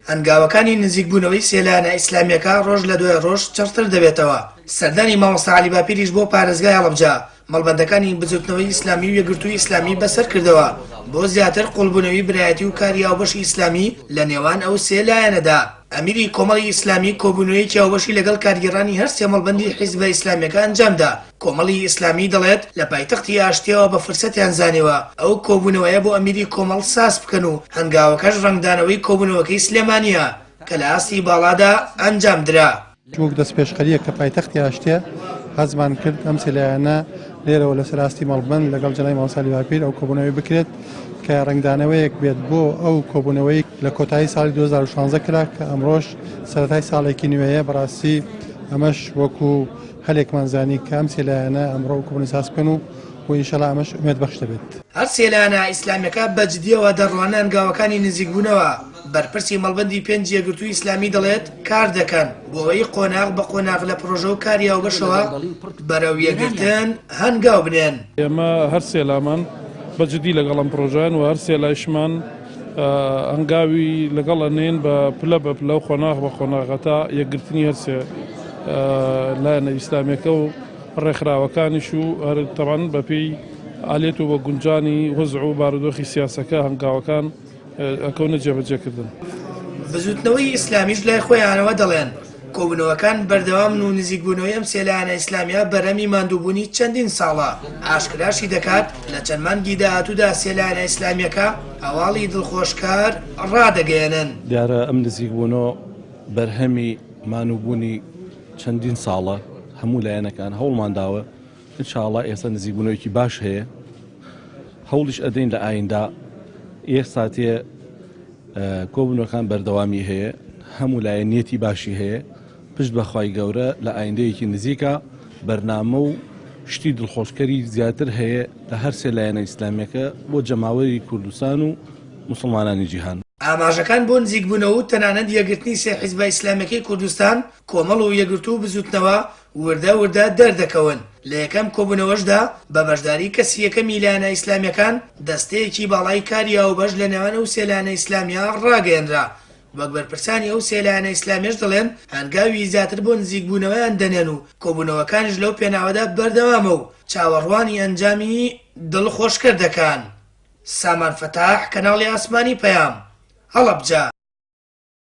هەنگاوەکانی نزیکبوونەوەی سێ لایەنە ئیسلامییەکە ڕۆژ لە دوای ڕۆژ چڕتر دەبێتەوە. سەردانی مامۆستا عەلی باپیریش بۆ پارێزگای هەڵەبجە، مەڵبەندەکانی بزووتنەوەی ئیسلامی و یەکگرتووی ئیسلامی بەسەر کردەوە بۆ زیاتر قووڵبوونەوی برایەتی و کاری هاوبەشی ئیسلامی لە نێوان ئەو سێ لایەنەدا. ئەمیری کۆمەڵی ئیسلامی کۆبوونەوەیەکی هاوبەشی لەگەڵ کارگێڕانی هەر سێ مەڵبەندی حیزبە ئیسلامییەکە ئەنجامدا. کۆمەڵی ئیسلامی دەڵێت، لە پایتەختی ئاشتییەوە بە فرسەتیان زانیوە ئەو کۆبوونەوەیە بۆ ئەمیری کۆمەڵ ساز بکەن و هەنگاوەکەش ڕەنگدانەوەی کۆبوونەوەکەی سلێمانییە کە لە ئاستی باڵادا ئەنجام درا. وەک دەستپێشخەرییەک کە پایتەختی ئاشتییە، حەزمان کرد ئەم سێ لایەنە لێرەوە لەسەر ئاستی مەڵبەند لەگەڵ جەنابی مامۆستا عەلی باپیر ئەو کۆبوونەوەی بکرێت کە ڕەنگدانەوەیەک بێت بۆ ئەو کۆبوونەوەی لە کۆتایی ساڵی 2016 کرا کە ئەمڕۆش سەرەتای ساڵێکی نوێیە بەڕاستی ئەمەش وەکو هەلێکمان زانی کە ئەم سێ لایەنە ئەمڕۆ ئەو کۆبوونەوە ساز بکەن و و ئینشەڵا ئەمەش ئومێد بەخش دەبێت. هەر سێ لایەنە ئیسلامیەکە بە جدیەوە دەڕواننە هەنگاوەکانی نزیکبوونەوە، بەرپرسی مەڵبەندی پێنجی یەکگرتووی ئیسلامی دەڵێت کار دەکەن بۆ ئەوەی قۆناغ بە قۆناغ لە پڕۆژە و کاری هاوبەشەوە بەرەو یەکگرتن هەنگاو بنێن. ئێمە هەر سێ لامان بە جدی لەگەڵ ئەم پڕۆژەن و هەر سێ لایشمان هەنگاوی لەگەڵ ئەنێین بە پلە بە پلە و قۆناغ بە قۆناغ هەتا یەکگرتنی هەر سێ لایەنە ئیسلامیەکە و ڕێکخراوەکانیش و هەر تەبعەن بە پێی ئالیەت و بە گونجانی وەزع و بارودۆخی سیاسەکە هەنگاوەکان ئەکەونە جێبەجێکردن. بزوتنەوەی ئیسلامیش لای خۆیانەوە دەڵێن، کۆبوونەوەکان بەردەوامن و نزیکبوونەوەی ئەم سێ لایەنە ئیسلامییە بەرهەمی ماندووبوونی چەندین ساڵە، ئاشکراشی دەکات، لە چەند مانگی داهاتوودا سێ لایەنە ئیسلامییەکە هەواڵی دڵخۆشکەر ڕادەگەیەنن. دیارە ئەم نزیکبوونەوە بەرهەمی مانووبوونی چەندین ساڵە، هەموو لایەنەکان هەوڵمان داوە، ان شاءاللە ئێستا نزیکبوونەوەیەکی باش هەیە، هەوڵیش ئەدەین لە ئایندە یەک ساتێ کۆبوونەوەکان بەردەوامی هەیە، هەموو لایەن نیەتی باشی هەیە، پشت بە خوای گەورە لە ئایندەیەکی نزیکا بەرنامە و شتی دڵخۆشکەری زیاتر هەیە لە هەر سێ لایەنە ئیسلامیەکە بۆ جەماوەری کوردستان و موسڵمانانی جیهان. ئاماژەکان بۆ نزیکبوونەوە و تەنانەت یەکگرتنی سێ حیزبە ئیسلامیەکەی کوردستان، کۆمەڵ و یەکگرتوو و بزووتنەوە، وردە وردە دەردەکەون، لە یەکەم کۆبوونەوەشدا بە بەشداری کەسی یەکەمی لایەنە ئیسلامییەکان، دەستەیەکی باڵای کاری هاوبەش لە نێوان ئەو سێ لایەنە ئیسلامییە ڕاگەیەنرا. وەک بەرپرسانی ئەو سێ لایەنە ئیسلامییەش دەڵێن، هەنگاوی زیاتر بۆ نزیکبوونەوەیان دەنێن و کۆبوونەوەکانیش لەو پێناوەدا بەردەوامە و چاوەڕوانی ئەنجامی دڵخۆشکەر دەکەن. سامان فەتاح، کەناڵی ئاسمانی پەیام، هەڵەبجە.